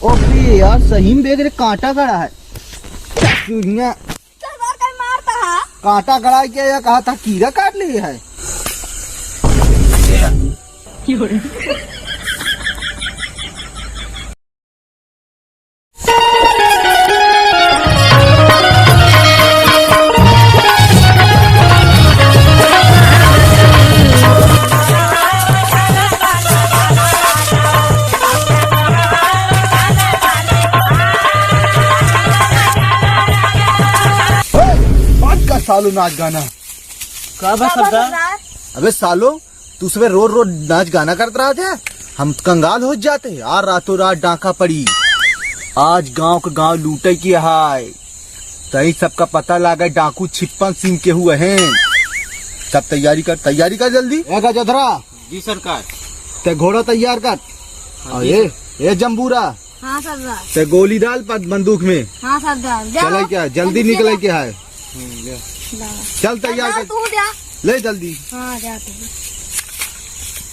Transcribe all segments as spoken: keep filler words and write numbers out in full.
ओके यार, सही में देख रे, कांटा गड़ा है। चुनिया। सरदार, कहीं मारता है? कांटा गड़ा के या कहा था, कीड़ा काट लिए है। बंद कर सालो नाच गाना। का बा का बा सरदार? सरदार? अबे सालो, तू सुबह रोज रोज नाच गाना करत रहत है, हम कंगाल हो जाते हैं। आ रातों रात डाका पड़ी, आज गांव के गांव लूटे की हाय, तई सबका पता लागे डाकू छिप्पन सिंह के हुए हैं। सब तैयारी कर, तैयारी कर जल्दी। ए गजोधरा, जी सरकार। ते घोड़ा तैयार कर। हाँ, और जी ये, सर। ये जम्बूरा, हाँ सरदार। ते गोली डाल पत-, बंदूक में। हाँ सरदार, जाओ। चले क्या? जल्दी जल्दी निकले चला। क्या है? हम्म, ले। ला। चल तैयार सरदार, कर। तू जा। ले जल्दी। हाँ, जाते हैं।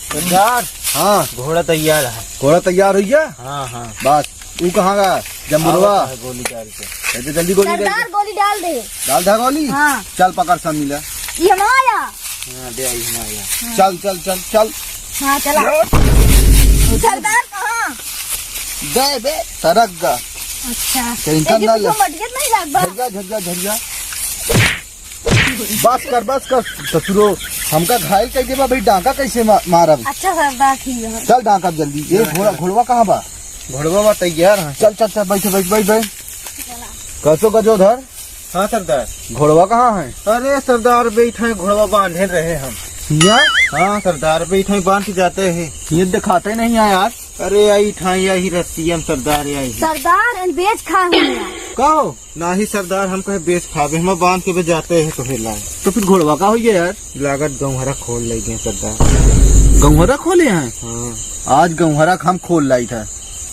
सरदार। हाँ। घोड़ा तैयार है। घोड़ा तैयार हो गया? हाँ, हाँ। बस, तू कहाँ गया? जम्बुरवा। आवत है गोली डाल के। ए, तो जल्दी गोली डाल सरदार, दे। गोली डाल दे। डाल दा गोली? हाँ। चल पकड़ सब मिला। ये हमारा। हाँ, दे आई हमारा। हाँ। चल, चल, चल, चल। हाँ, चला। सरदार कहाँ? दे बे, सरक गा। अच्छा। टेंशन ना ले। मटियत नहीं लाग बा। झरिया, झरिया, झरिया। बस कर, बस कर, ससुरो, हमका घायल कर देबा भाई, डाका कैसे मा-, मारब? अच्छा सरदार, ठीक है। चल डाका जल्दी। ये हाँ, घोड़ा, चल। घोड़वा कहाँ बा? घोड़वा बा तैयार है। चल, चल, चल, बैठ, बैठ, बैठ, बैठ। चला। कैसो गजोधर? हाँ सरदार। घोड़वा कहाँ है? अरे सरदार, बैठे हैं, घोड़वा बांधे रहे हम। हियाँ? हाँ सरदार, बैठे हैं, बांध के जाते हैं। ये दिखाते नहीं है यार। अरे आई ठाई, यही रस्सी हम सरदार, यही। सरदार, इन बेच खा हुआ। कहो? नाही सरदार, हम कहे बेच खाबे, हम बांध के बे जाते हैं तो लाए। तो फिर घोड़वा का हो गया यार? लागत गौहरा खोल ले गए सरदार। गौहरा खोले हैं? हाँ। आज गौहरा हम खोल लाई था,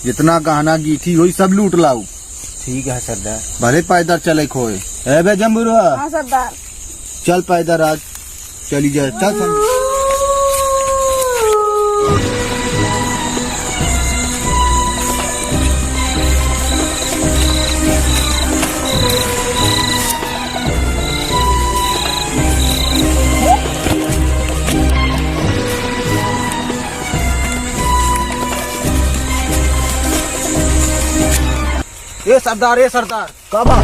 जितना गहना गीठी होई सब लूट लाऊ। ठीक है सरदार। भले पैदल चले खोए। ए बे जम्बुरवा। हाँ सरदार। चल पैदल आज, चली जा, चल संग। ए सरदार, ए सरदार। का बा?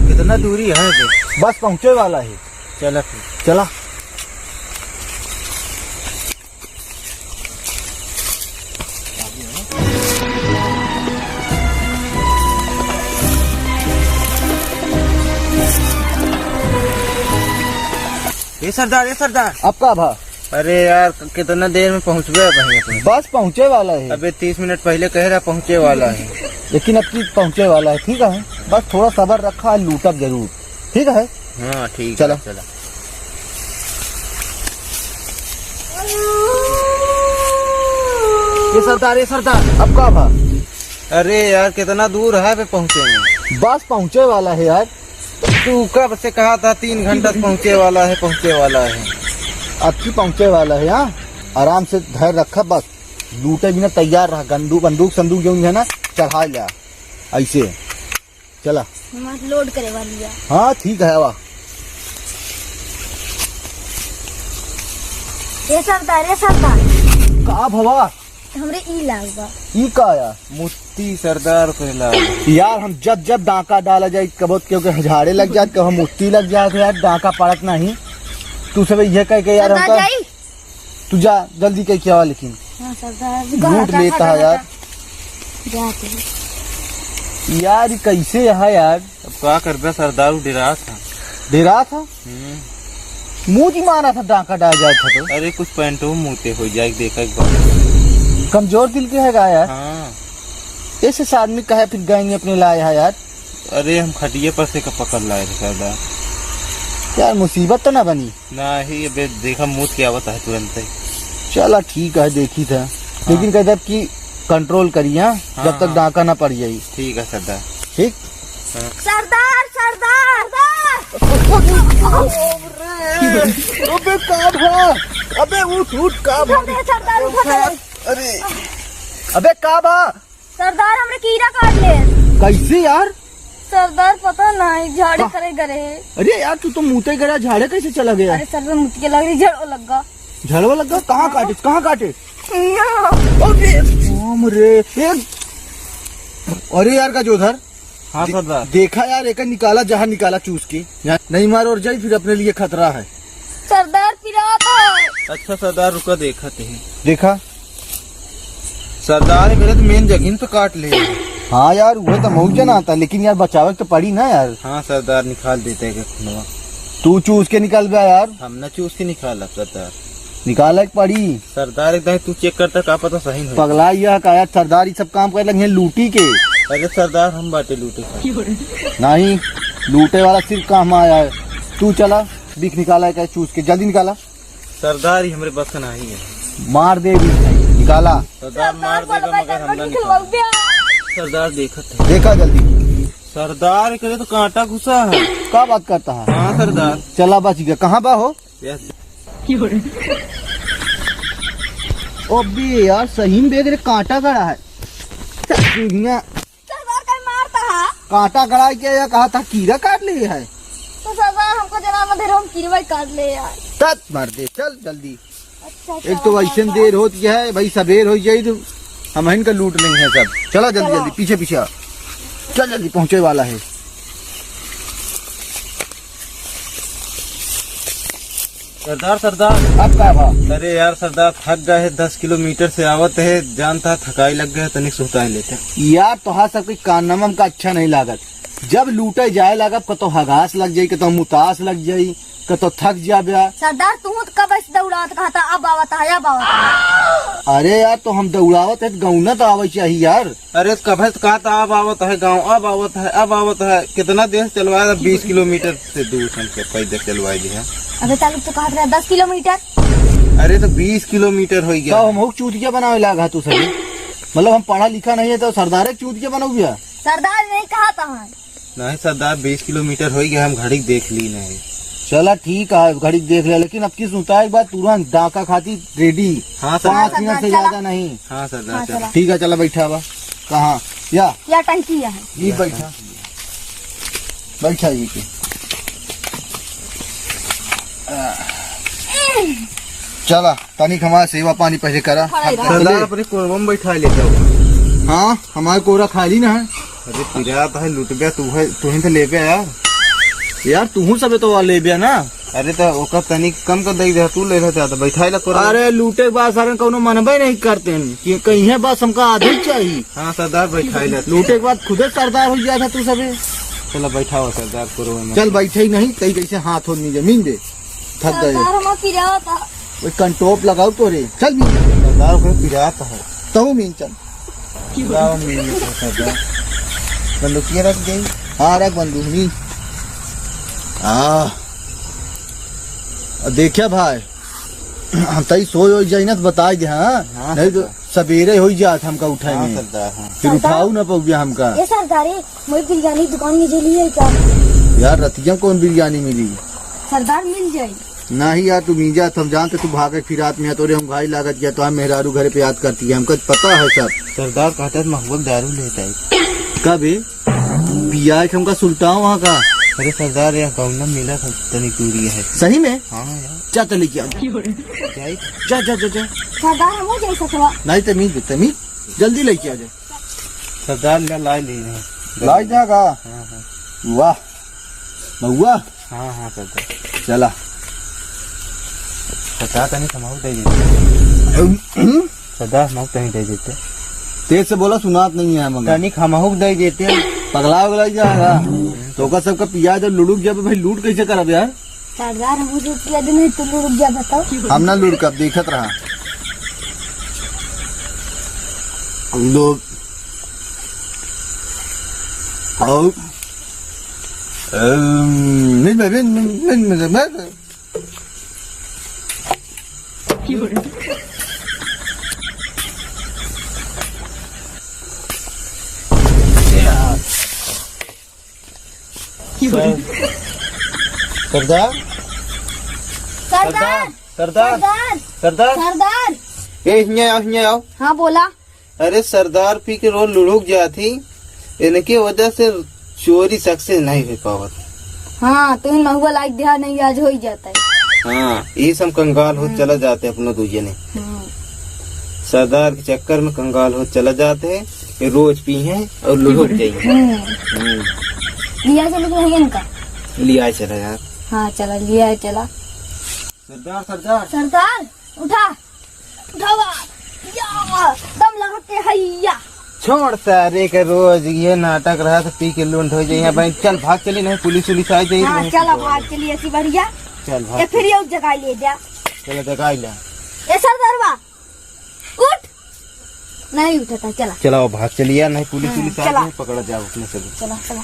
कितना दूरी है बे? बस पहुँचे वाला है। चला फिर। चला। ए सरदार, ए सरदार। अब का भा? अरे यार, कितना देर में पहुँचबे भाई अपने? बस पहुँचे वाला है। अबे तीस मिनट पहले कहे रहा पहुँचे वाला है। लेकिन अब की पहुँचे वाला है, ठीक है? बस थोड़ा सबर रखा, लूटब जरूर, ठीक है? हाँ, ठीक है, चला। चला। ए सरदार, ए सरदार, अब का भा? अरे यार, कितना दूर है बे पहुँचे में? बस पहुँचे वाला है यार। तू कब से कहा था, तीन घंटा से पहुँचे वाला है, पहुँचे वाला है। अब की पहुँचे वाला है, हाँ? आराम से धैर्य रखा, बस लूटे बिना तैयार रहा। गंदू-, बंदूक संदूक जौन है ना, चढ़ा लिया ऐसे। चला। हमार लोड करे वाली है। हाँ, ठीक है, आवा। ए सरदार, ए सरदार। का भवा? हमरे ई लाग बा। ई का या? मुत्ती सरदार के लाग। यार, हम जब जब डाका डाला जाए, कबो क्योंकि झाड़े लग जात, कबो मुत्ती लग जात है यार, डाका पड़त नहीं। तू सब ये कह के यार सरदार हमका जाई? तू जा, जल्दी कह के आवा, लेकिन हाँ, सरदार। लूट लेता है यार। जाते हैं। यार, ई कैसे है यार? अब का करबे सरदार, उ डेरात है। डेरात है? हम्म। मुँह जी मारा था, डाका डाल जाए था तो। अरे, कुछ पैंटो मुँह ते हो जाए, देखा एक बार। कमजोर दिल के है गा यार? हाँ। ऐसे आदमी कहे फिर गैंग अपने लाए है यार? अरे, हम खटिये पर से का पकड़ लाए थे सरदार। यार, मुसीबत तो ना बनी? नाही, अबे देखा, मूत के आवत है तुरंत ही। चला, ठीक है, देखी था। हाँ। लेकिन कहते कि कंट्रोल करी, हाँ? हाँ, जब तक हाँ। डाका ना पड़ जाई। ठीक है सरदार। ठीक? हाँ। सरदार, सरदार, सरदार। अबे का भा? अबे उठ, उठ, का भा? उठा दे, सरदार, उठा दे। अरे। अबे का भा? सरदार, हमरे कीड़ा कैसे यार? सरदार, पता नहीं, झाड़े का? करे गए। अरे यार, तू तो मूते गया, झाड़े कैसे चला गया? अरे सरदार, मुतिया लग रही, झड़ो लग गया। झड़वा लग गया? कहाँ काटे, कहाँ काटे? यहाँ। अरे राम रे, ए, अरे यार, गजोधर, हाँ दे-, सरदार। देखा यार, एक निकाला, जहाँ निकाला चूस के। यहाँ नहीं मार और जाई, फिर अपने लिए खतरा है। सरदार, पिरात है। अच्छा सरदार, रुका, देखत है। देखा? सरदार, एकरे तो मेन जगहिन पे काट ले। हाँ यार, वो तो मऊ जना आता, लेकिन यार, बचावे के तो पड़ी ना यार। हाँ सरदार, निकाल देते हैं खूनवा। तू चूस के निकाल बे यार। हम ना चूस के निकालब सरदार। निकाले के पड़ी। सरदार, एकदम तू चेक करता, का पता सही नहीं। पगला यह का यार, सरदार ये सब काम करे लगे हैं लूटी के। अरे सरदार, हम बाटे लूटे का। नहीं, लूटे वाला सिर्फ काम आया है। तू चला, बिख निकाला है क्या चूस के, जल्दी निकाला। सरदार, ये हमरे बस का नहीं है। मार दे बिख, निकाला। सरदार, मार देगा, मगर हम ना निकालब। सरदार, देखत है। देखा जल्दी। सरदार, एकरे तो कांटा घुसा है। का बात करता है? हाँ सरदार। चला, बच गया। कहाँ बा हो? यस। अबे यार, सही में देख रे, कांटा गड़ा है। दुनिया। सरदार, कहीं मारता है? कांटा गड़ा के या कहा था, कीड़ा काट लिए है। तो सरदार, हमको जना मत धरो, हम कीड़वा ही काट ले यार। तत मार दे, चल जल्दी। अच्छा, एक चलो, तो वैसे में चलो। देर होती है भाई, सबेर हो जाई तो हम इनका लूट लेंगे सब। चला जल्दी, चलो। जल्दी, पीछे पीछे आ। चल जल्दी, पहुँचे वाला है। सरदार, सरदार। अब का भा? अरे यार सरदार, थक गए हैं, दस किलोमीटर से आवत है, जानता है थकाई लग गए, तनिक सुताई लेते हैं। यार, तोहार सबके काननम का अच्छा नहीं लागत। जब लूटे जाए लागब, कतो हगास लग जाई, कतो मुतास लग जाई, कतो थक जाबे। सरदार, तू तो कब से दौड़ावत कहता, अब आवत है, अब आवत है। अरे यार, तो हम दौड़ावत है, तो गौना तो आवे चाहिए यार। अरे, कभे तो कहता, अब आवत है गाँव, अब आवत है, अब आवत है। कितना देर से चलवाया था? बीस किलोमीटर से दूर हमसे पैदल चलवाई दिया। अबे, तालुक तो कहत रहे दस किलोमीटर। अरे, तो बीस किलोमीटर हो गया। तो हम चूतिया बनावे लागा तू सभी। मतलब, हम पढ़ा लिखा नहीं है, तो सरदारे चूतिया बनाऊ भैया। सरदार नहीं कहता है। नहीं सरदार, बीस किलोमीटर हो गया, हम घड़ी देख ली नहीं। चला ठीक है, घड़ी देख ले, लेकिन अब की सुनता है एक बात, तुरंत डाका खाती रेडी। हाँ सर। पाँच हाँ मिनट सरदार, से चला। ज्यादा नहीं। हाँ सरदार, हाँ, चला। चला। ठीक है, चला बैठा बा। कहाँ? या? या टंकी है। ये बैठा। बैठा ये के। चला, तनिक हमारा सेवा पानी पहले करा। खड़ा रहा। सरदार, अपने कोरवा में बैठा लेता हूँ। हाँ, हमारे कोरा खाली ना है। अरे पिरात है, लुटबे तू है, तू ही तो लेबे यार। यार, तू सबे तो लेबे ना। अरे तो ओकर तनिक कम कर दे दे, तू ले ले ज्यादा, बैठाई ला कोरा। अरे लूटे के बाद सारन कौनो मनबे नहीं करते हैं कि कहीं है बस हमका आधे ही चाहिए। हाँ सरदार, बैठाई ला। लूटे के बाद खुदे सरदार हो गया था तू सबे। चला बैठाओ सरदार कोरवा में। चल बैठे ही नहीं, कहीं कैसे हाथ हो नहीं जमीन दे। थक गए। सरदार, हम पिरात है। वो कंटोप लगाओ तो रे। चल भी। सरदार को पिरात है। तहु मीन चल। लाओ मीन सरदार। बंदूकिया रख दे। हाँ, रख बंदूक मीन। आ। देखिया भाई, हम तई सोय हो जाई ना तो बताई दे, हाँ? हाँ, नहीं तो सरदार। सबेरे हो जात हमका उठाए हाँ, में। सरदार, हाँ। फिर सरदार। उठाऊ ना पउबिया हमका। ये सरदार, ये मोई बिरयानी दुकान में जे लिए का? यार, रतिया कौन बिरयानी मिली? सरदार, मिल जाई। नाही यार, तू मीजा, हम जानते तू भागे फिरात में है, तोरे हम घाई लागत गया, तो हम मेहरारू घरे पे याद करती है, हमका पता है सब। सरदार कहता है, महुआ दारू लेता है। कब है? पिया है, हमका सुलटाओ वहाँ का। अरे सरदार, यहाँ गौना मिला था, तनी दूरी है। सही में? हाँ यार। जा तो लेके आ जा। जाई? जा, जा, जा, जा। सरदार, हम हो जाई सतवा। नहीं, तमीज, तमीज, जल्दी लेके आ जा। सरदार ला, लाई ले हैं। लाई जाएगा? हाँ, हाँ। वाह। महुआ? हाँ, हाँ, सरदार। चला। सरदार, तनी समहू दे देते। हम्म, हम्म। सरदार, समहू तनी दे देते। तेज से बोला, सुनात नहीं है मगर। तनी हमहू दे देते। पगला उगला जाएगा। तो का सबका पिया जब लुढ़क जाबे भाई, लूट कैसे करब यार? सरदार, हम रुपया दे नहीं, तू रुक जा, बताओ। हम ना लुढ़कब, देखत रहा। हम लोग और, अम, नहीं, नहीं, नहीं, नहीं, नहीं, नहीं, नहीं। सर-, सरदार? सरदार! सरदार! सरदार! सरदार! सरदार! ए, हियाँ आओ, हियाँ आओ। हाँ, बोला। अरे, सरदार पी के रोज लुढ़क जात ही, इनके वजह से चोरी success नहीं हो पावत। हाँ, तो इन महुआ लाइक दिया नहीं, आज हो ही जाता है। हाँ, ये सब कंगाल हो चला जाते अपनों दू जने। हम्म। सरदार के चक्कर में कंगाल हो चला जाते हैं, ये रोज पी हैं और लुढ़क जाएंगे। हम्म। हम्म। लिया चलो तो भैया इनका। लिया चला यार। हाँ, चला, लिया चला। सरदार, सरदार। सरदार, उठा। उठावा। या, दम लगा के हैया। छोड़ सारे के रोज ये नाटक रहा तो पी के लुंड हो जाइए भाई। चल भाग चली, नहीं पुलिस उलिस आ जाइए, हाँ, नहीं चला कुछ भाग होगा। चली, ऐसी बढ़िया। चल भाग ये फिर चली। ये जगह ले जा। चलो जगह ले। ये सरदारवा, उठ। नहीं उठता, चला। चला वो भाग चली यार, नहीं पुलिस हाँ, उलिस आ चला। जाए, पकड़ा जाओ अपने सब। चला, चला।